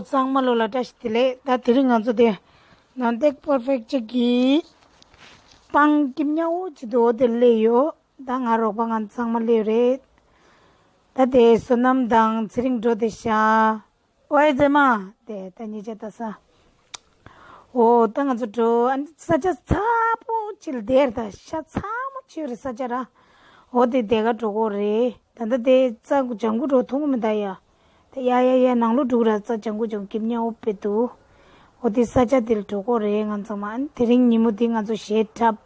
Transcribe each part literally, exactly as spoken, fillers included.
ཚང་མ་ལོ་ལ་བཀྲ་ཤིས་བདེ་ལེགས། ད་དེ་རིང་ང་ཚོ་དེ་ནོན་ཏེག་པར་ཕེག་ཅར་གྱི་སྤང་སྐྱིད་ཉག་འོ་ཅི་འདུག་འོ་དེ་སླེབས་ཡོད། ད་ང་རོགས་པ་ང་ཚང་མ་སླེབས་རེད། ད་དེ་བསོད་ནམས་དང་ཚེ་རིང་འགྲོ་དེ་ཤ། ཨོའི་མཛེས་མ། དེ་ད་ཉེ་ཆ་ལྟ་ས། འོ་ད་ང་ཚོ་འགྲོ། ཨ་ནི་ས་ཆ་ཚ་པོ་ཅིག་ལ་བསྡད་རེད། ད་ཤ་ཚ་མོ་ཅིག་རེད་ས་ཆ་ར། འོ་དེ་དེ་ག་འགྲོ་གོ་རེད། ད་ད་དེ་རྩྭ་ལྗང་གུ་འགྲོ་མཐོང་གི་མི་འདུག་ཡ། ད་ཡ་ཡ་ཡ་ནང་ལོགས་འགྲོ་གི་ར། རྩྭ་ལྗང་གུ་ལྗང་གུ་སྐྱིད་ཉག་འོ་དཔེ་འདུག་འོ་དེ་ས་ཆ་དེ་ལ་འགྲོ་གོ་རེད་ང་ཚང་མ། ཨ་ནི་དེ་རིང་ཉིན་མོ་དེ་ང་ཚོ་གཞས་འཁྲབ།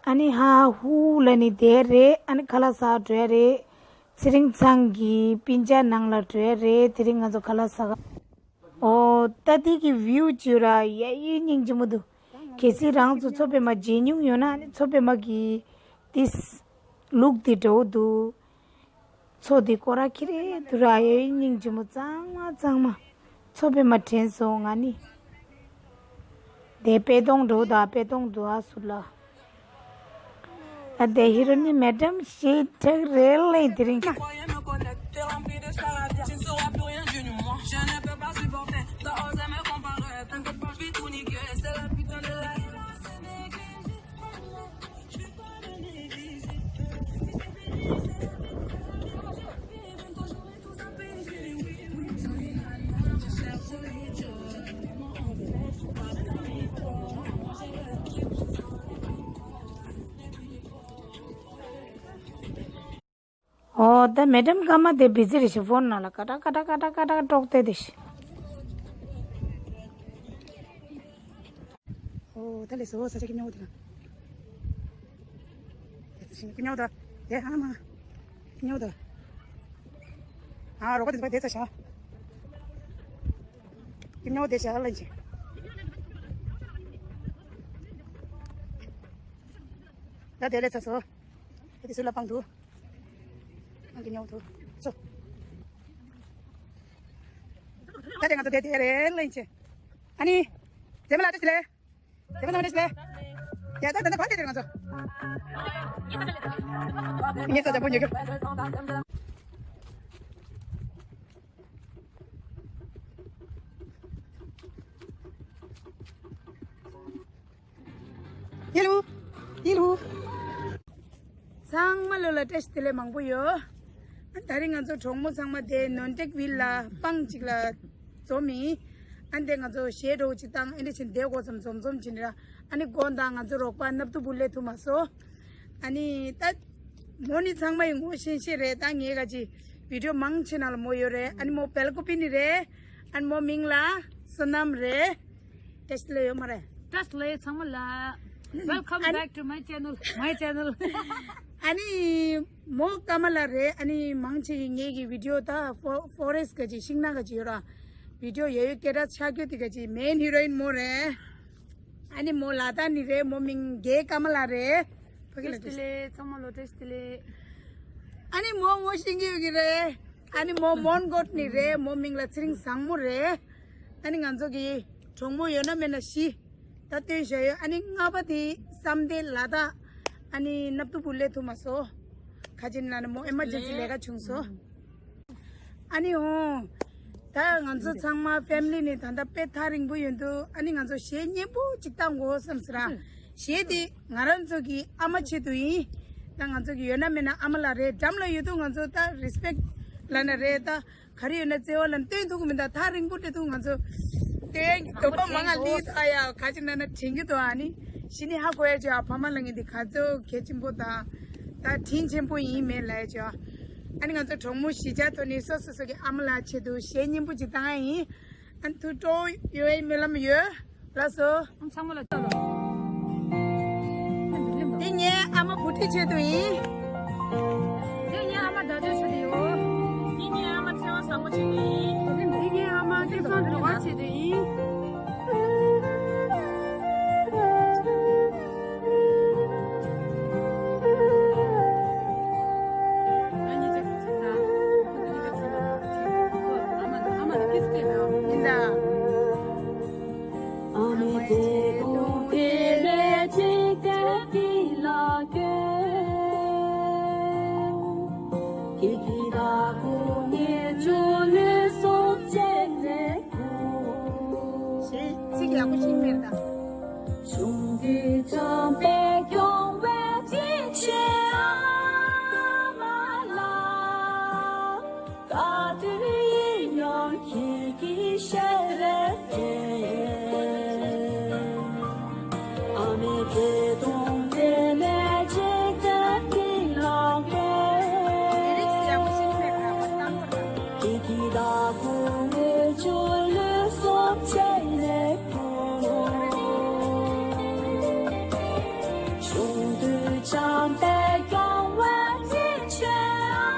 ཨ་ནི་ཧ་ཧུ་ལ་ནི་བསྡད་རེད། ཨ་ནི་ཁ་ལག་ཟ་འགྲོ་ཡ་རེད། ཚེ་རིང་ཚང་གི་སྤུན་ཀྱག་ནང་ལ་འགྲོ་ཡ་རེད། དེ་རིང་ང་ཚོ་ཁ་ལག་ཟ་ག་འོ་ད་དེ་གི་བིའུ་བྱོས་ར། ཡ་ཡི་སྙིང་རྗེ་མོ་འདུག་གལ་སྲིད་རང་ཚོ་མཚོ་པདྨ་མཇལ་མྱོང་ཡོད་ན་ཨ་ནི་མཚོ་པདྨ་གི་དེ་ལུག་དེ་འདྲ་བོ་འདུག་མཚོ་དེ་སྐོར་ར་ཁྱེར་རེ་དུ་ར། ཡ་ཡི་སྙིང་རྗེ་མོ་གཙང་མ་གཙང་མ། མཚོ་པདྨ་དྲན་སོང་ང་ནི། དེ་པད་སྡོང་འགྲོ་ད་པད་སྡོང་འདུག་ཨ་སུ་ལ། ཨ་དེ་ཧི་རོ་ནི་མེ་ཌམ་ཞེ་དྲག་རེད་ལེ་དེ་རིང་། ཨོ་ད་མེ་ཌམ་ཀརྨ་དེ་བི་ཛི་རེད་ཤག་ཕོན་ནང་ལ་ཀ་ཊ་ཀ་ཊ་ཀ་ཊ་ཀ་ཊ་ཀྲོག་སྟེ་དེ་ཤག་ཨོ་ད་ལས་སོ་ས་ཆ་ཀི་ཉོ་དེ་ལ། ཀི་ཉོ་ད། དེ་ཨ་མ། ཀི་ཉོ་ད། ཨ་རོགས་པ་དེ་ཚོ་དེ་ཚ་ཤག་ཀི་ཉོ་དེ་ཤག་ལན་ཆེ། ད་དེ་ལས་ཚ་སོ། དེ་སུ་ལ་པང་དུ། ཨང་ཀི་ཉོ་དུ། སོ། ད་དེ་ང་ཚོ་དེ་དེ་རེད་ལན་ཆེ། ཨ་ནི། དེ་མ་ལ་དེ་སི་ལེ། དེ་མ་ལ་དེ་སི་ལེ། ཡ་ད་ད་ད་བ་དེ་དེ་ང་ཚོ། ངེད་ཚོ་ཇམ་པོ་ཉོ་རྒྱུ། ཡེ་ལུ། ཡེ་ལུ། ཚང་མ་ལོ་ལ་བཀྲ་ཤིས་བདེ་ལེགས་མང་པོ་ཡོད། ཨ་ད་རིང་ང་ཚོ་གྲོགས་མོ་ཚང་མ་དེ་ནོན་ཏེག་བིལ་ལ་སྤང་གཅིག་ལ་འཛོམས་ཡིན། ཨ་འདི་ང་ཚོ་གཞས་འདྲ་བོ་ཅིག་བཏང་ཨེ་འདྲ་བྱས་བསྡད་དགོས་བསམ་འཛོམས་འཛོམས་བྱས་ནས་ར། ཨ་ནི་དགོང་དག་ང་ཚོ་རོགས་པ་སྣབས་ཏུ་བུ་སླེབས་ཐུབ་མ་སོང་། ཨ་ནི་ད་མོ་ནི་ཚང་མ་ཡི་ངོ་ཤེས་ཤེས་རེད། ད་ངའི་ག་ཅི་བི་ཌིའོ་མང་ཆེ་ནང་ལ་མོ་ཡོད་རེད། ཨ་ནི་མོ་བེལ་ཀོ་པི་ནི་རེད། ཨ་ནི་མོ་མིང་ལ་བསོད་ནམས་རེད། བཀྲ་ཤིས་བདེ་ལེགས་ཡོད་མ་རེད། བཀྲ་ཤིས་བདེ་ལེགས་ཚང་མ་ལ། Welcome back to my channel, my channel. ཨ་ནི་མོ་ཀ་མ་ལ་རེད། ཨ་ནི་མང་ཆེ་གི་ངེད་ཀྱི་བི་ཌིའོ་ད་ཕོ་ཕོ་རེ་སི་ག་ཅི་ཤིང་ནགས་ག་ཅི་ཡོད་ར། བི་ཌིའོ་ཡོད་ཡོད་སྐད་གྲགས་ཆགས་རྒྱུ་དེ་ག་ཅི་མེན་ཧི་རོ་ཡིན་མོ་རེད། ཨ་ནི་མོ་ལ་དྭགས་ནི་རེད། མོ་མིང་རྒན་ཀ་མ་ལ་རེད། ཕ་གི་ལ་བཀྲ་ཤིས་བདེ་ལེགས་ཚང་མ་ལོ་བཀྲ་ཤིས་བདེ་ལེགས། ཨ་ནི་མོ་ངོ་ཤེས་ཀྱི་ཡོད་ཀྱི་རེད། ཨ་ནི་མོ་མོན་གྷོ་ནི་རེད། མོ་མིང་ལ་ཚེ་རིང་བཟང་མོ་རེད། ཨ་ནི་ང་ཚོ་གི་གྲོགས་མོ་ཡོད་ན་མེད་ན་བཞི་ད་སྟོན་བཞག་ཡོད། ཨ་ནི་ལྔ་པ་དེ་བསམ་གཏན་ལ་དྭགས། ཨ་ནི་སྣབས་ཏུ་བུ་སླེབས་ཐུབ་མ་སོང་། ཁ་ཅིག་ན་ནི་མོ་ཨེ་མར་ཇེན་སི་ལས་ཀ་བྱུང་སོང་། ཨ་ནི་འོ། ད་ང་ཚོ་ཚང་མ་ཕེ་མི་ལི་ནི་ད་ལྟ་དཔེ་ཐག་རིང་པོ་ཡོད་འདུག་ཨ་ནི་ང་ཚོ་གཞས་སྙན་པོ་ཅིག་བཏང་དགོས་བསམ་ཟེར་ར། གཞས་དེ་ང་རང་ཚོ་གི་ཨ་མ་ཆེད་དུ་ཡིན། ད་ང་ཚོ་གི་ཡོད་ན་མེད་ན་ཨ་མ་ལགས་རེད། འགྲམ་ལ་ཡོད་དུས་ང་ཚོ་ད་རི་སི་པེག་ལབ་ན་རེད། ད་ག་རེ་ཡོད་ན་བརྩེ་བ་ལབ་ན་སྟོན་ཐུབ་ཀྱི་མི་འདུག་ཐག་རིང་པོ་སྤྲད་དུས་ང་ཚོ་སྟོན་གྱི་འདོད་པ་མང་ང་ལི་ད་ཡ་ག་ཅི་ན་ན་དྲན་གྱི་འདུག་ཨ་ནི་གཞི་ནས་ཧ་གོ་ཡ་ཅིག་ཨ་ཕ་མ་ལ་ངས་འདི་ག་ཚོད་གལ་ཆེན་པོ་དང་ད་དྲིན་ཆེན་པོ་ཡིན་མེད་ལབ་ཡ་ཅིག་ཨ་ནི་ང་ཚོ་གྲོགས་མོ་གཞིས་ཆགས་ཐོག་ནས་སོ་སོ་སོ་གི་ཨ་མ་ལགས་ཆེད་དུ་གཞས་སྙན་པོ་ཅིག་བཏང་ཡ་ཡིན། ཨ་ནི་ཐུགས་སྤྲོ་ཡོད་ཡ་སྨོན་ལམ་ཡོད། ལགས་སོ། ཨང་ཚང་མ་ལ་ལྟ་ལོ། འདི་ངའི་ཨ་མ་བུ་ཁྲིད་ཆེད་དུ་ཡིན། འདི་ངའི་ཨ་མ་དགྲ་ཇག་ཆེད་དུ་ཡོད། འདི་ངའི་ཨ་མ་བརྩེ་བ་བཟང་པོ་ཆེད་དུ་ཡིན། འདི་ངའི་ཨ་མ་སྐལ་བཟང་སྒྲོལ་དཀར་ཆེད་དུ་ཡིན། ཡིན་ད། ཆུང་དུས་བྱམས་པས་སྐྱོང་བའི་སྤྲིན་ཆེན་ཨ་མ་ལགས། ག་དུས་ཡིན་ཡང་ཁྱེད་ཀྱི་ཞལ་རས་མཛེས། ཨ་མའི་བརྩེ་དུང་དེ་ནས་ཇི་ལྟར་བརྟན་ལ་གོ། ཁྱེད་ཀྱི་བདག་པོ་འོས་ཆོས་ལུས་སྲོག་ཆད་ནས་གོ། ཆུང་དུས་བྱམས་པས་སྐྱོང་བའི་སྤྲིན་ཆེན་ཨ་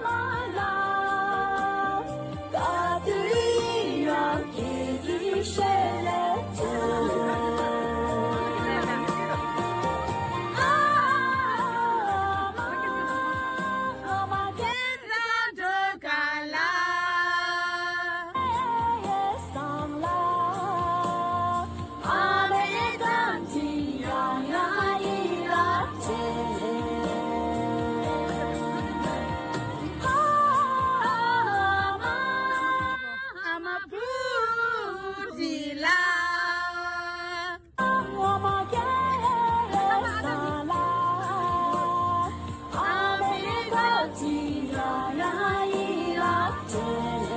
མ་ལགས། ག་དུས་ཡིན་ཡང་ཁྱེད་ཀྱི་ཞལ་ལས་ཐོན། ཨ་མ་ཁྱེད་རང་འགྲོ་ག་ལ། སང་ལ། ཨ་མའི་བཀའ་དྲིན་ཡང་ཡང་ཡིད་ལ་དྲན། ཨ་མ། ཨ་མ་བུ་འདི་ལ། ཨ་མ་རྒྱལ་ལ་ས་ལ། ཨ་མའི་བཀའ་དྲིན་ཡང་ཡང་ཡིད་ལ་དྲན།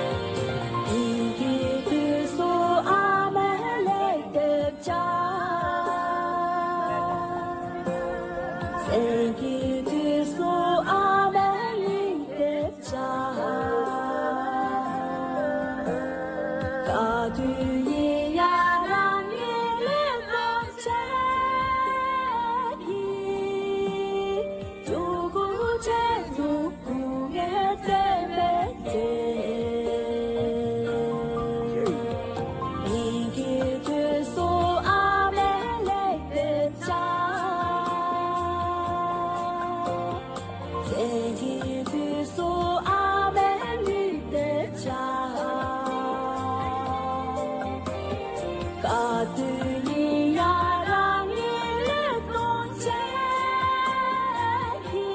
སྙིང་གི་དུས་སུ་ཨ་མའི་ལེགས་དེབ་བཅར། སེམས་ཀྱི་དུས་སུ་ཨ་མའི་ལེགས་དེབ་བཅར། ག་དུས་ཡིན་ཡང་རང་ཉིད་ལས་དོན་བྱེད་ཀྱི། ཕྲུ་གུ་ཆེད་དུ་སྐུ་ངལ་བཙལ་བའི་ཚེ། སྙིང་གི་དུས་སུ་ཨ་མའི་ལེགས་དེབ་བཅར། སེམས་ཀྱི་དུས་སུ་ཨ་མའི་ལེགས་དེབ་བཅར། ག་དུས་ཡིན་ཡང་རང་ཉིད་ལས་དོན་བྱེད་ཀྱི།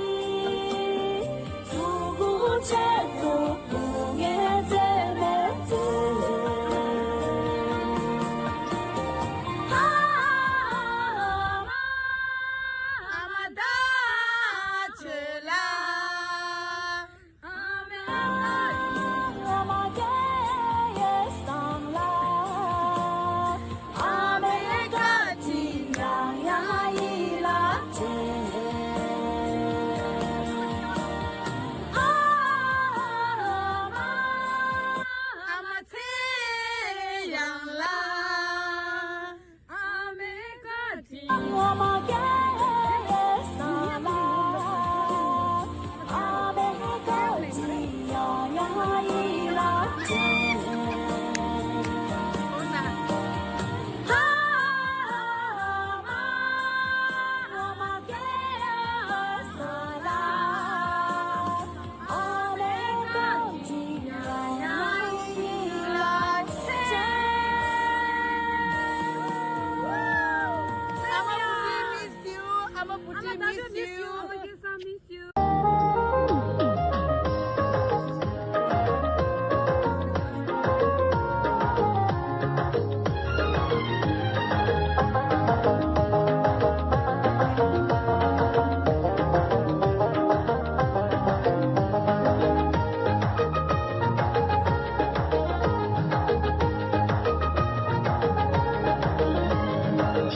ཕྲུ་གུ་ཆེད་དུ་སྐུ་ངལ་བཙལ་བའི་ཚེ། ཨ་མ་བདག་ཁྱོད་ལ། ཨ་མ་རྒྱལ་ལ་ས་ལ། ཨ་མའི་བཀའ་དྲིན་ཡང་ཡང་ཡིད་ལ་དྲན། ཨ་མ། ཨ་མ་ཚེ་ཡང་ལ། ཨ་མའི་བཀའ་དྲིན། ཨ་མ་རྒྱལ་ལ་ས་ལ། ཨ་མའི་བཀའ་དྲིན་ཡང་ཡང་ཡིད་ལ་དྲན། ཨ་མ། ཨ་མ་རྒྱལ་ལ་ས་ལ། ཨ་མའི་བཀའ་དྲིན་ཡང་ཡང་ཡིད་ལ་དྲན། ཨ་མ་བུ་ཅི་miss you. ཨ་མ་བུ་ཅི་miss you.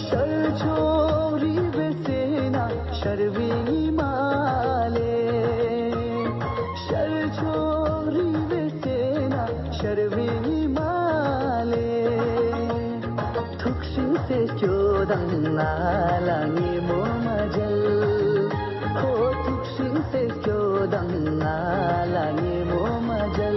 ཤར་ཕྱོགས་རི་བོའི་རྩེ་ན་ཤར་བའི་ཉི་མ་ལས། ཤར་ཕྱོགས་རི་བོའི་རྩེ་ན་ཤར་བའི་ཉི་མ་ལས། ཐུགས་ཤིག་སེ་སྐྱོ་དང་ང་ལ་ཉེ་མོ་མ་མཇལ། ཧོ་ཐུགས་ཤིག་སེ་སྐྱོ་དང་ང་ལ་ཉེ་མོ་མ་མཇལ།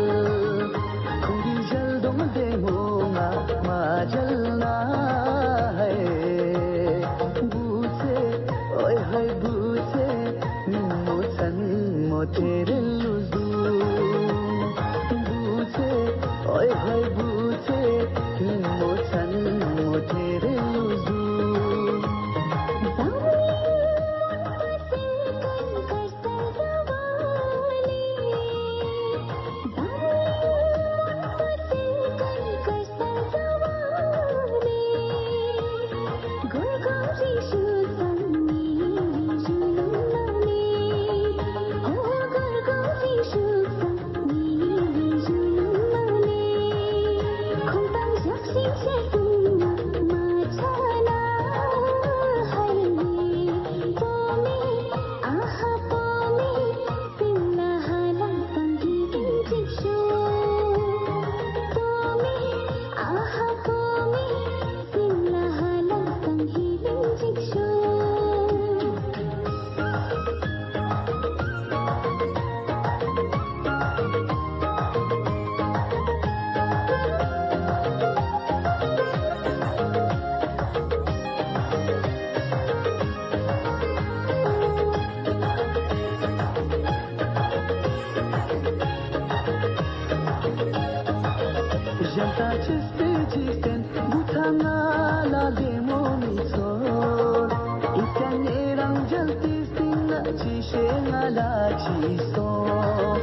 ལ་ཅི་སོང་།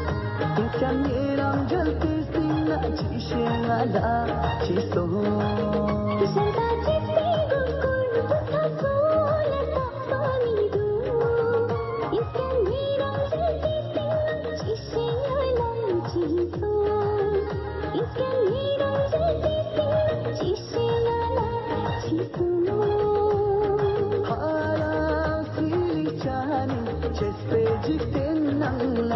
དེ་ཀྱང་ངེད་རང་འབྲེལ་དེ་སྟེང་ན་ཅི་བྱེད་ང་ལ་ཅི་སོང་། ཧ་ལམ་སི་ལི་ཅ་ནི་ཅེས་པའི་འཇིག་རྟེན་ནང་ལ།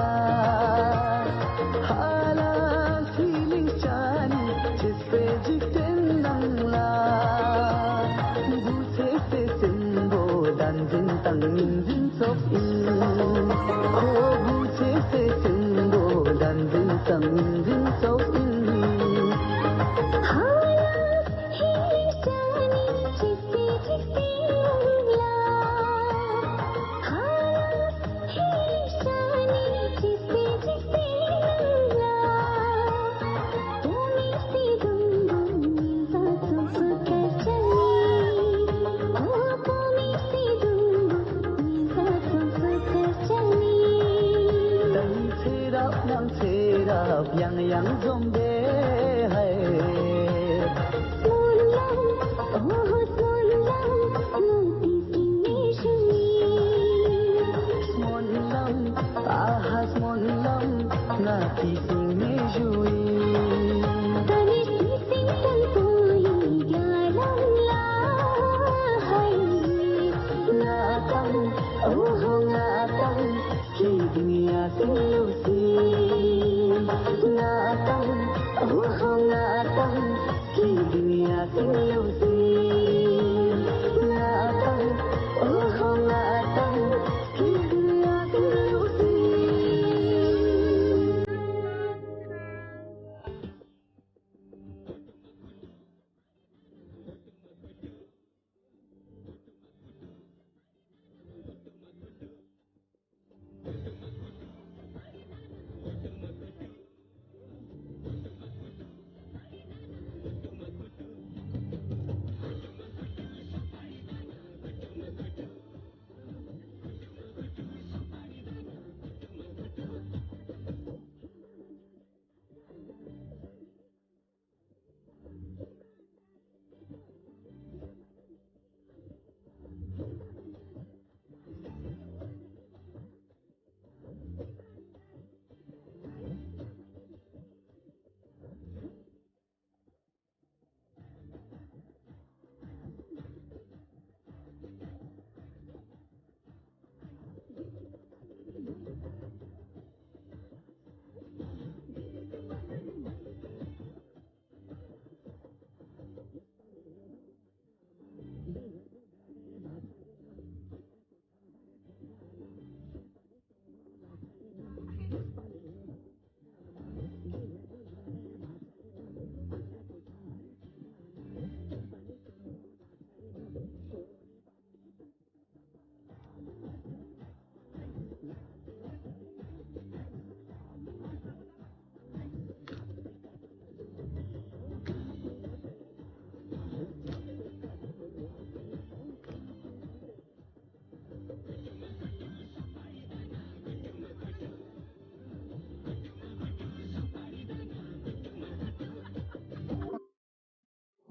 ཧ་ལམ་སི་ལི་ཅ་ནི་ཅེས་པའི་འཇིག་རྟེན་ནང་ལ། འབུ་ཚེ་སེ་སྲིན་པོ་བདག་འཛིན་དང་ངོས་འཛིན་སོགས་ཡིན། ཁོ་འབུ་ཚེ་སེ་སྲིན་པོ་བདག་འཛིན་དང་ངོས་འཛིན་སོགས་ཡིན། ཧ་ལམ་སི་ལི་ཅ་ནི་ཅེས་པའི་འཇིག་རྟེན་ནང་ལ། ཧ་ལམ་སི་ལི་ཅ་ནི་ཅེས་པའི་འཇིག་རྟེན་ནང་ལ། སྨོན་ལམ། ཨོ་ཧོ་སྨོན་ལམ། ང་དེ་སྲིད་མི་ཞུ་ཡིན། སྨོན་ལམ། ཨ་ཧ་སྨོན་ལམ། ང་དེ་སྲིད་མི་ཞུ་ཡིན། ད་ནི་སྲིད་སྲིད་དང་པོ་ཡི་རྒྱ་ལམ་ལ། ཧའི། ང་དང་ཨོ་ཧོ་ང་དང་། ཁྱེད་ཉིད་ཡ་སིན་ལུ་སི། ང་དང་ཨོ་ཧོ་ང་དང་། ཁྱེད་ཉིད་ཡ་སིན་ལུ་སི། ང་དང་ཨོ་ཧོ་ང་དང་། ཁྱེད་ཉིད་ཡ་སིན་ལུ་སི།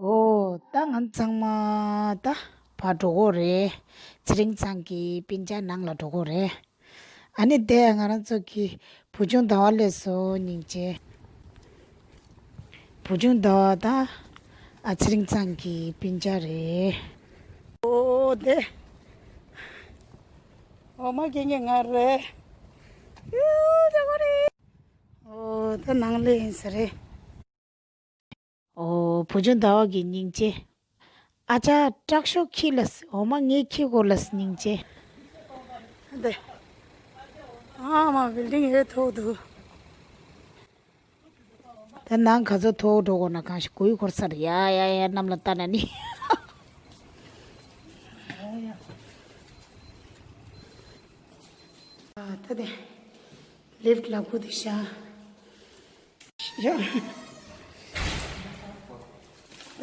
ཨོ། ད་ང་ཚང་མ་ད་ཕར་འགྲོ་གི་རེད། ཚེ་རིང་ཚང་གི་སྤུན་ཀྱག་ནང་ལ་འགྲོ་གི་རེད། ཨ་ནི་དེ་ང་རང་ཚོ་གི་བུ་ཆུང་ཟླ་བ་སླེབས་སོང་སྙིང་རྗེ། བུ་ཆུང་ཟླ་བ་ད་ཨ་ཚེ་རིང་ཚང་གི་སྤུན་ཀྱག་རེད། ཨོ་དེ། ཨོ་མ་རྒན་རྒན་ང་རེད། ཡུ་ཟླ་བ་རེད། ཨོ་ད་ནང་ལ་ཡིན་ས་རེད། ཨོ། བུ་ཆུང་ཟླ་བ་གི་སྙིང་རྗེ། ཨ་ཅག་དྲག་ཤོས་ཁྱི་ལ་སི། འོ་མ་ངས་ཁྱི་གོ་ལ་སི་སྙིང་རྗེ། འདི། ཨ་མ་བིལ་ཌིང་ཡོད་མཐོ་འདུག་ད་ནང་ག་ཚོད་མཐོ་འགྲོ་དགོས་ན་གང་ཞིག་གུ་ཡི་འཁོར་ས་རེད། ཡ་ཡ་ཡ་གནམ་ལ་ལྟ་ན་ནི། ཨ་ད་དེ། ལིཕ་ཊི་ལ་ཁུ་དེ་ཤ། ཡ།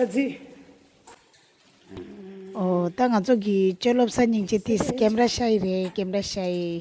ཨ་ཙི། ཨོ་ད་ང་ཚོ་གི་ཅོ་ལོབ་ས་སྙིང་རྗེ་དེ་ཀེམ་ར་ཤ་ཡི་རེད། ཀེམ་ར་ཤ་ཡི།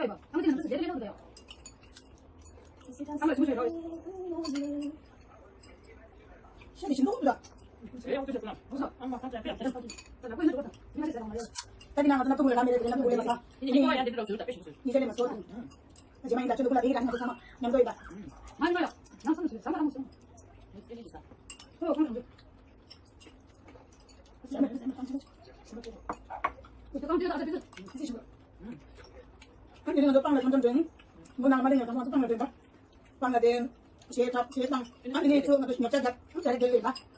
ཁ་ཡོད་པ། ཨ་མ་ཅིག་ནང་དུ་ཟེར་ཏེ་ལེན་ན་འདུག་ད་ཡོད། ཨ་མ་ཞིམ་པོ་བྱས་རོགས། ཤ་དེ་ཞིམ་མདོག་འདུག་ད། ད་དེ་ན་ང་ཚོ་ནག་ཐུག་མོ་ལ་མི་རེད་དེ་ནག་ཐུག་མོ་ལ་མ་ཟ། ཡིན་ནི་ཡིན་ནི་མ་ཟ། རྗེས་མ་ཡིན་ད་ཁྱོད་ཚོ་ཁོ་ལ་དེ་རིགས་ང་ཚོ་ཚང་མ་མཉམ་དུ་ཡོད་ད། ཨ་ནི་ང་ཚོ་སྤང་ལ་འགྲོ་ཡིན། མགོ་ནང་མ་ལེན་ཡང་ང་ཚོ་སྤང་ལ་འགྲོ་ཡིན་པ། སྤང་ལ་དེ་བྱེད་ཐབས་བྱེད་སྟངས་ཨ་ནི་ཚོ་ང་ཚོ་ཉོ་ཆ་རྒྱབ་ཨ་ནི་རེ་འགྲེལ་ཡིན་པ།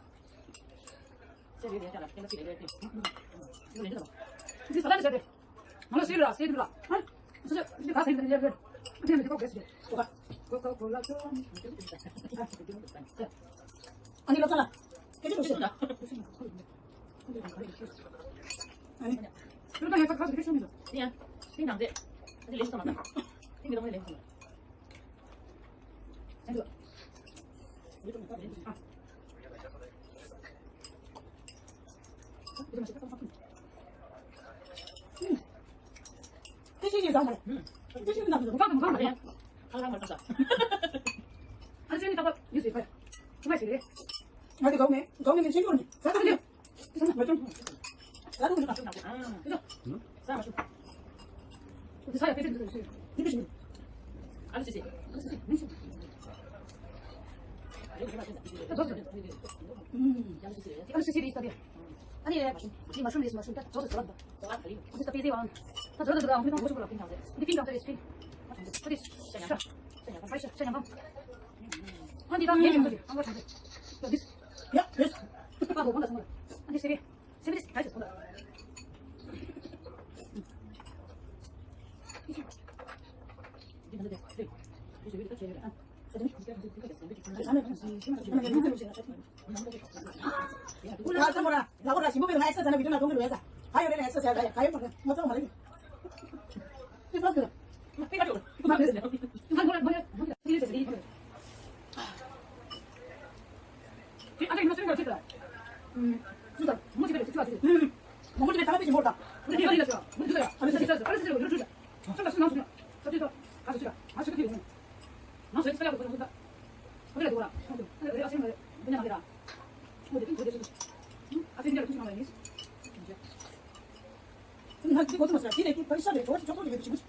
ང་ཅི་གོ་ཚོད་མ་ཟ་དེ་ནས་ཀྱི་ཕ་ཤ་ལས་གྲོགས་ཅིག་ཅོག་ཅོག་ཅིག་ཡོད་ཤི་མུ།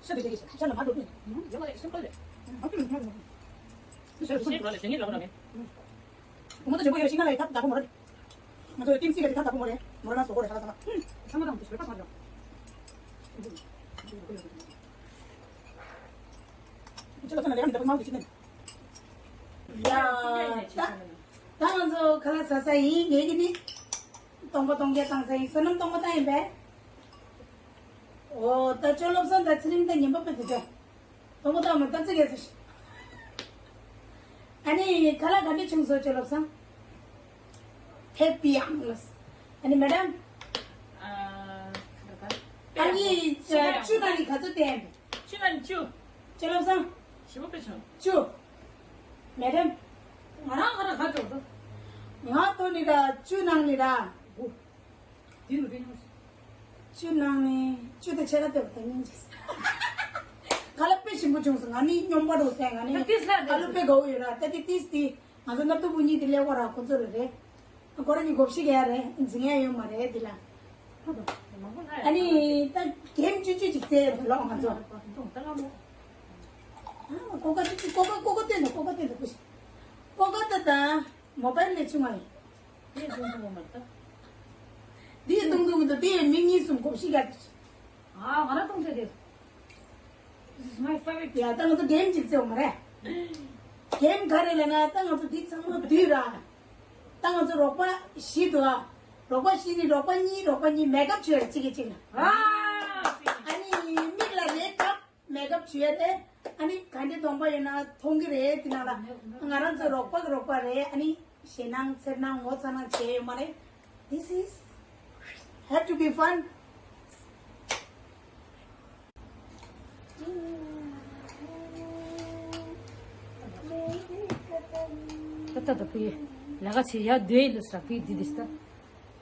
ཤ་དེ་དེ་ཤ་ལ་མ་འགྲོ་དུས། ཡོད་མ་རེད་ཤི་ཁོ་ལས། ཨ་ཁུ་ལ་མ་འགྲོ། ཤ་ཤ་འགྲོ་ལ་ཞེ་ངེས་འགྲོ་ར་མེད། ཁོ་མོ་ཚོ་ཇེ་པོ་ཡོད་ཤི་ང་ལ་ཐབས་དག་པོ་མ་རེད། ང་ཚོ་ཏིང་སི་ག་ཐབས་དག་པོ་མ་རེད། མོ་ར་ན་སོ་གོ་རེ་ཧ་ལ་ས་ལ། ཚང་མ་དང་དུ་ཤོད་པ་ཚར་ར། ཅི་ལ་ཚ་ན་ལས་ཀ་མི་འདྲ་པོ་མང་གི་ཤི་ནས། ཡ། ད་ད་ང་ཚོ་ཁ་ལག་ཟ་ས་ཡིན། ངེད་ཀྱི་ནི་སྟོང་པ་སྟོང་རྒྱག་བཏང་ས་ཡིན། བསོད་ནམས་སྟོང་པ་བཏང་ཡིན་པས། ཨོ་ད་ཅོ་ལོབ་སང་ད་ཚེ་རིང་ད་ཉན་པ་པོ་དེ་ཚོ་སྟོང་པ་བཏང་མ་བཏང་ཚེ་གས་ཟེར། ཨ་ནི་ཁ་ལག་ག་འདྲ་བྱུང་སོང་ཅོ་ལོབ་སང་། ཐེབས་པི་ཡང་ལོས། ཨ་ནི་མེ་ཌམ། ཨ་ནི་ཅུ་ན་ནི་ག་ཚོད་བསྟན། ཅུ་ན་ཅུ། ཅོ་ལོབ་སང་། ཞི་བ་པེ་ཆང་། ཅུ། མེ་ཌམ། ང་རང་ང་རང་ག་ཅོག་ཏུ། ང་ཐོ་ནི་ར་ཅུ་ནང་ནི་ར། དགུ། དེ་རུ་དེ་ཉུང་ཞིག་ཅུ་ནང་ནི་ཅུ་དེ་ཆེ་ལ་དེ་བ་དེ་ཉིན་ཅིག་ཁ་ལག་དཔེ་ཞིམ་པོ་བྱུང་སོང་། ང་ནི་སྨྱོན་པ་འགྲོ་སེ་ང་ནི། ད་ཏིས་ལ་ཨ་ལུ་དཔེ་དགའ་བོ་ཡོད་ར། ད་དེ་ཏིས་དེ་ང་ཚོ་སྣབས་ཏོ་བུ་གཉིས་དེ་ལས་བ་ར་ཁོ་ཚོ་ལ་རེད། ཁོ་རང་གི་གོ་ཤི་ག་རེད། འཛིང་ཡ་ཡོད་མ་རེད་འདི་ལ། ཨ་ནི་ད་གེམ་ཅུ་ཅུ་ཅིག་རྩེ་ལོག་ང་ཚོ། ཨ་ཀོ་ཀ་ཅུ་ཅུ་ཀོ་ཀ་ཀོ་ཀ་སྟོན་དང་ཀོ་ཀ་སྟོན་དང་ཀོ་ཀ་ད་ད་མོ་བལ་ལས་ཆུང་བ་ཡིན། དེ་ཡི་སྟོང་དུ་མི་འདུག་དེ་ཡི་མིག་གཉིས་གསུམ་གོ་ཤི་ག་ཨ་ང་རང་སྟོང་ཚེ་དེ། This is my favorite. ཡ་ད་ང་ཚོ་གེམ་ཅིག་རྩེ་བ་མ་རེད། གེམ་ག་རེ་ལ་ན་ད་ང་ཚོ་འདི་ཚང་མ་བསྡུས་ར། ད་ང་ཚོ་རོགས་པ་བཞི་འདུག་ཨ། རོགས་པ་བཞི་ནི་རོགས་པ་གཉིས་རོགས་པ་གཉིས་མེག་ཨབ་བྱོས་ར་གཅིག་གིས་གཅིག་ལ། ཨ་ནི་མིག་ལ་རེད་ཀ་མེག་ཨབ་བྱོས་རེད། ཨ་ནི་ག་འདྲའི་གདོང་པ་ཡོད་ན་མཐོང་གི་རེད། དེ་ནང་ལ་ང་རང་ཚོ་རོགས་པ་གི་རོགས་པ་རེད། ཨ་ནི་ཞེད་སྣང་འཚེར་སྣང་ངོ་ཚ་སྣང་བྱས་ཡོད་མ་རེད། This is have to be fun. ད་ད་ད་བུ་ཡེ། ལ་ག་ཆེ་ཡ་དུས་ལ་སྲ་བུ་ཡེ་དི་དི་སྟ།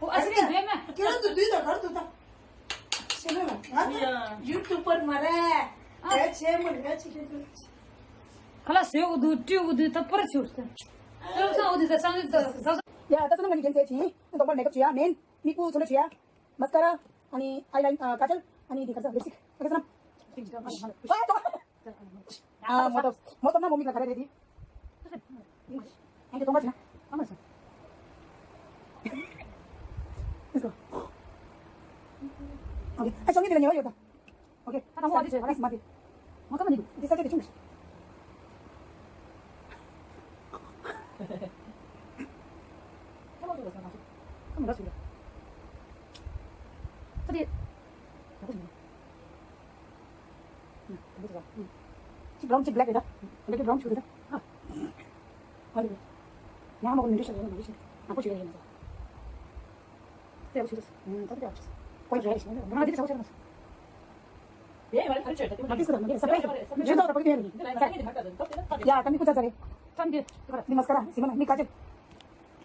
ཨོ་ཨ་སི་རི་དུས་མ། ཁྱེད་རང་ཚོ་དུས་ད་གར་དུ་ད། ཤེས་ན་ང་ཡ། ཡུ་ཊུབ་པར་མ་རེད། ཨ། ཡ་ཆེ་མོ་ཡ་ཆེ་ཆེ་ཆེ། ཁ་ལག་ཟོས་འུ་དུ་སྤྲི་འུ་དུ་ད་པར་ཆུ་སྟ། ད་ས་འུ་དུ་ད་སང་ད་ས། ཡ་ད་ས་ན་ང་གི་རྒྱན་ཚད་ཆེ། ད་དོག་པར་མེག་ཨབ་བྱེད་ཡ་མིན། མིག་སྤུ་ཚོན་ཁྲ་བྱེད་ཡ། མ་སི་ཀ་ར། ཨ་ནི་ཨའི་ལའིན་ཨ་ཀ་ཇལ། ཨ་ནི་འདི་ག་ས་ལིབ་སི་ཀི་ག་ས་ན། ཨ་ཏོ། ཨ་མོ་ཏོ་མོ་ཏོ་ན་མོ་མིག་ལ་ག་རེ་རེད་དི། ཨ་ནི་དོ་མ་ཅི་ན། ཨ་མ་སོ། ཨོ་ཁེ། ཨ་ཅོ་མི་དེ་ལ་ཉེ་བ་ཡོད་ད། ཨོ་ཁེ། ད་ད་མོ་ཨ་དི་ཆེ་ཨ་དི་སི་མ་དི། ང་ཀ་མ་ནི་འདི་ས་ཆ་དེ་ཆུང་ཞིག་ཁ་ལོ་ཏོ་ལ་ས་ང་ཚོ་ཁ་མི་འདྲ་ཞིག་རེད། ཁ་དེ་ཡག་པོ་ཞིག་མིན་ན། ཁ་དེ་ཚོ་ཅིག་བྷ་རའུན་ཅིག་བྷི་ལེག་རེད་ད། ཁ་དེ་བྷ་རའུན་ཆུ་རེད་ད། ཨ་ཨ་རེད། ཉག་མ་གོ་མི་འདྲ་ཞིག་རེད་མི་འདྲ་ཞིག་ནག་པོ་ཞིག་རེད་ཡིན་ན་ཚོ། ཡག་པོ་ཞིག་རེད། ད་དེ་ཡག་པོ་ཞིག་རེད། ཁོ་ཡིན་རེད་ཞིག་ང་དེ་ཚོ་ཆ་ལ་མ་སོང་། ཡེ་ཡེ་ཡེ་ཡེ་ས་པྲ་ཡེ་ཛི་ཇི་ཏོག་ཏོག་ཏོག་ཡ་ད་མི་ཁུ་ཚ་ཚ་རེད། ཏྲམ་གྱི་ནི་མ་སི་ཀ་ར་ཟི་མ་ན་མི་ཀ་ཅན།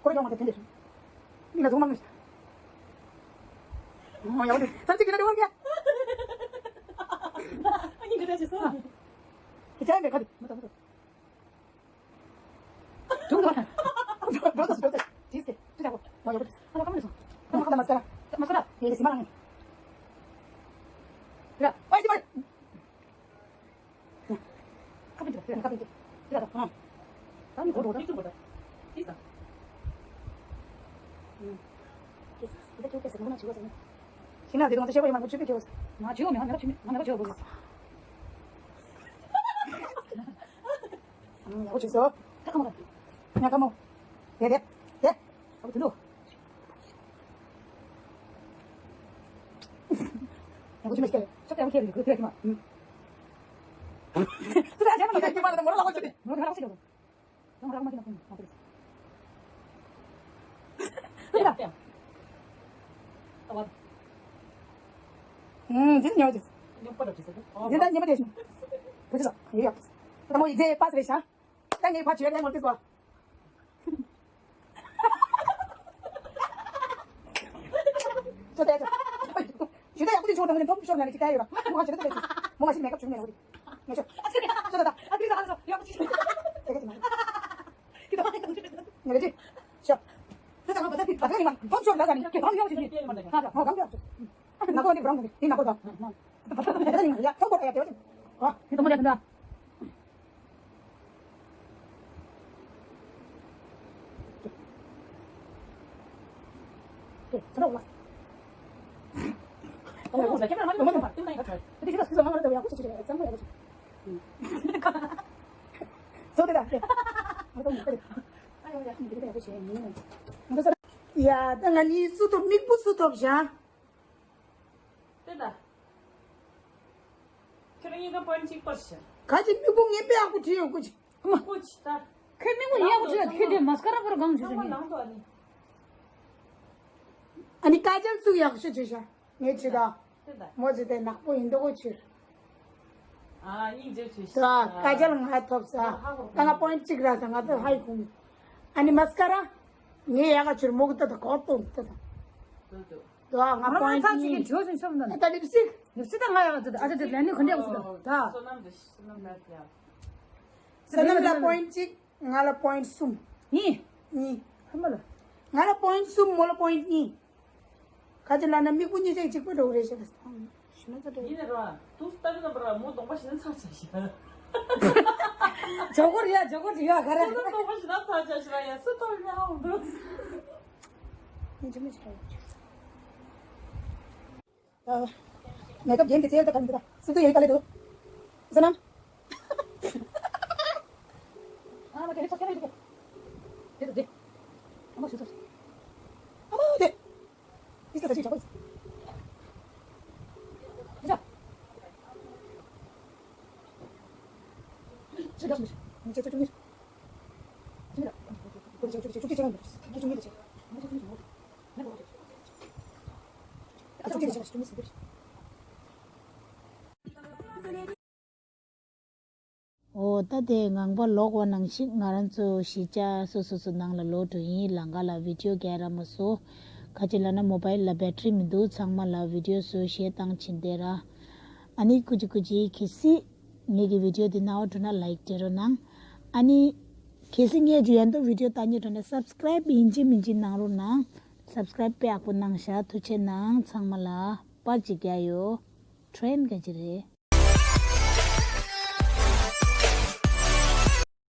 ཁོ་ར་ཡོང་མ་དེ་དེ་འདྲ་ཞིག་ནི་ལ་ཟུང་མ་མི། ཨོ་ཡ་འོ་དེ་ས་ཅི་གི་ན་དེ་བང་གི་ཡ། ཨ་ནི་ག་ད་ཅི་སོ། དེ་ཅན་མེ་ཁ་དེ་མ་ད་མ་ད། འགྲོ་འགྲོ། འགྲོ་ད་འགྲོ་ད། དེས་ཏེ་ཅི་ཅག་པོ། ང་ཡོད་པ། ཨ་ལ་ཁ་མ་ལ་སོང་། ཁ་མ་ཁ་ད་མ་སྐ་ར། མ་སྐ་ར། ཡེ་ཟི་མ་ལ་ངན། ར། ཨའི་ཏི་མ། ཁ་པི་ཏི་ར། ཁ་པི་ཏི། ར་ད། ཨ། ད་ནི་གོ་འགྲོ་ད། ཏིག་ཏུ་གོ་ད། ཏིག་ད། ཨ། ཏེ་ཏེ་ཏེ་ཏེ་ཟེར་ན་ཆི་གོ་ཟེར་ན། ཤི་ན་དེ་དང་ཏེ་ཤེས་པ་ཡོད་མ་རེད། ཆུ་པི་ཁེ་བ་ཟེར། ང་ཆི་གོ་མེད། ང་མེད་པ་ཆི་མེད། ང་མེད་པ་ཆི་གོ་བོ་ཟེར། ཨ། ཡག་པོ་བྱས་སོ། ད་ཁ་མོ་ད། ཉ་ཁ་མོ། དེ་དེ་དེ། ཨ་བུ་དེ་ལོ། ཡག་པོ་བྱས་མ་ཤེས་ཀྱི། ཤོག་ཡག་པོ་ཁྱེར་རེད། ཁོས་ཐུག་ཡག་གི་མ། ཨུམ། ཁོས་ཐུག་ཡག་གི་མ་ལ་མོ་ར་ལ་ཁོ་ཆུ་དེ། མོ་ར་ལ་ཁོ་ཆུ་དེ། ཨུམ། འདི་ཉོ་རྒྱུ། འདི་ད་ཉི་མ་དེ་བཞིན། བུ་ཆུ་ད་ཡོད་ཡོད། ད་མོ་ཡི་རྗེས་པ་སེ་རེད་ཤག་ད་ངའི་ཕ་ཆུ་ཡ་ལས་མོ་ལྟོས་སོ། ཅོ་ཏེ་ཅོ། ཞུ་ད་ཡག་པོ་ཅིག་ཆོག་དང་ནི་ཐོབ་ཤོར་ན་ནི་ཅིག་ལྟ་ཡོད་ར། མོ་ང་ཞིག་ལྟ་ཡོད། མོ་ང་ཞིག་མེ་ཀབ་བྱུང་ནས་ཡོད་རེད། ངས་ཤོད། ཤོད་ད་ད། ཨ་ཙི་ད་ཨ་ཙི་ཡག་པོ་ཅིག་ཤོད། ངས་ཀྱི་ངས་ཀྱི་ཤོད། ད་ད་ད་ད་ད་ད་ཐོབ་ཤོར་ལ་ས་ནི་ཁྱེད་ཐོབ་ཡོང་ཞིག་ནི། ད་ད་ཧོ་གང་གི་ཡག་པོ་ཅིག་ནག་པོ་འདི་བྲང་འདི་ནག་པོ་དང་། ད་ད་ད་ད་ཡ་ཐོག་པོ་ཡ་ཏེ་ཨ། འདི་དང་པོ་ཡ་ད། ཡ་ད་ང་གཉིས་སུ་ཐོབ། མིག་སྤུ་སུ་ཐོབ་བཞག་དེ་ད། ཁྱོད་རང་གཉིས་ཀ་པོ་ཡིན་ཊི་གཅིག་པར་བྱ། ག་ཅི་མིག་སྤུ་ངན་པའི་ཨ་ཁུ་བྲིས་ཡོད་ཀུ་ཅི། ཨ་མ། ཀུ་ཅི་ད། ཁྱོད་མིག་སྤུ་ཡག་པོ་བྲིས་ལ། ཁྱོད་དེ་མ་སི་ཀ་ར་པར་གང་བྱེད་ནས། ཨ་ནི་ཀ་ཅལ་ཚུགས་ཡག་ཤོས་བྱེད་ཤ། ངས་བྱེད་ད། དེ་ད། མོ་བྱེད་དེ་ནག་པོ་ཡིན་མདོག་ཁོ་ཕྱིར། ཨ་སྙིང་རྗེ་བྱོས་ཤ། ད་ཀ་ཅལ་ང་ཐོབ་ས། ད་ང་པོ་ཡིན་ཊི་གཅིག་རག་ས། ང་ད་ཧའི་ཁུང་། ཨ་ནི་མ་སི་ཀ་ར། ངས་ཡག་ག་ཕྱིར་མོ་གི་ད་ད་གོ་ཏོ་ད་ད། དོ་དོ། དོ་ང་པོ་ཡིན་ཊི་གཉིས། ད་ལིབ་སི་ཀི། ལིབ་སི་ཀི་ད་ང་ཡག་ད་ད། ཨ་ད་ད་ལ་ནི་ག་འདྲ་ཡག་སུ་ད་ད། བསོད་ནམས་དེ་བསོད་ནམས་ལ་ཡ། བསོད་ནམས་ལ་པོ་ཡིན་ཊི་གཅིག་ང་ལ་པོ་ཡིན་ཊི་གསུམ། གཉིས། གཉིས། ཧ་མ་ལ། ང་ལ་པོ་ཡིན་ཊི་གསུམ། མོ་ལ་པོ་ཡིན་ཊི་གཉིས། ག་ཅི་ལ་ན་མིག་སྤུ་གཉིས་ཆ་གཅིག་པ་འགྲོ་གི་རེད་ཤག་ཞུ་ན་ཚ་འདྲ་ཡིན། ཡིན་ར། ཏུ་སྟ་གི་ན་པ་ར་མོ་གདོང་པ་ཞིག་ན་ཚ་ཆ་ཞིག་ཇོ་གོར་ཡ་ཇོ་གོར་ཡ་ག་ར། ཏུ་གདོང་པ་ཞིག་ན་ཚ་ཆ་ཞིག་ཡ་སུ་ཏོ་ཡ་འོང་འདུག་མི་འཇི་མི་ཆ། ངའི་སྐབས་རྒན་གྱི་རྩེ་ཡལ་ད་ག་མི་འདུག་ད་སུ་ཏུ་ཡོད་ག་ལེ་འདུག་བསོད་ནམས། ཨ་མ་དེ་ལེ་ཚོ་ཁྱེད་རང་ཡོད་དེ། དེ་དེ། ཨ་མ་ཞུ་ཚོ། ཨ་མ་དེ། ཨིས་ལ་ད་ཅི་ཆགས་པ་ཡིན། ཨ་ཅག་ཅི་དགའ་སོང་། ངས་ཁྱེད་ཚོ་བཅུ་གཉིས། བཅུ་གཉིས་ལ། བཅུ་གཉིས་ལ། བཅུ་གཅིག་བཅུ་གཅིག་བཅུ་གཉིས་ལ། བཅུ་གཉིས་ལ། བཅུ་གཉིས་ལ། ཨོ་ད་དེ་ངང་པ་ལོག་པ་ནང་བཞིན་ང་རང་ཚོ་གཞིས་ཆགས་སོ་སོ་སོ་ནང་ལ་ལོག་འགྲོ་ཡིན། ལམ་ཁ་ལ་བི་ཌིའོ་རྒྱག་ར་མ་སོ། ག་ཅི་ལབ་ན་མོ་བཱའིལ་ལ་བེ་ཊི་རི་མི་འདུག་ཚང་མ་ལ་བི་ཌིའོ་བཟོ་ཞེས་བཏང་ཕྱིན་དེ་ར། ཨ་ནི་ཀུ་ཅི་ཀུ་ཅི་གལ་སྲིད་ངེད་ཀྱི་བི་ཌིའོ་དེ་རྣ་བ་འགྲོ་ན་ལའིཀ་སྤྲད་རོགས་གནང་། ཨ་ནི་གལ་སྲིད་ངས་ཇུ་ཡན་དུ་བི་ཌིའོ་ལྟ་སྙིང་འདོད་ན་སབ་སི་ཀ་རའིབ་ཡིན་གཅིག་མིན་གཅིག་གནང་རོགས་གནང་། སབ་སི་ཀ་རའིབ་དཔེ་ཡག་པོ་གནང་ཤག་ཐུགས་ཆེ་གནང་། ཚང་མ་ལ་པར་ཅིག་རྒྱག་ཡོད། ཊི་རེན་ག་ཅི་རེད།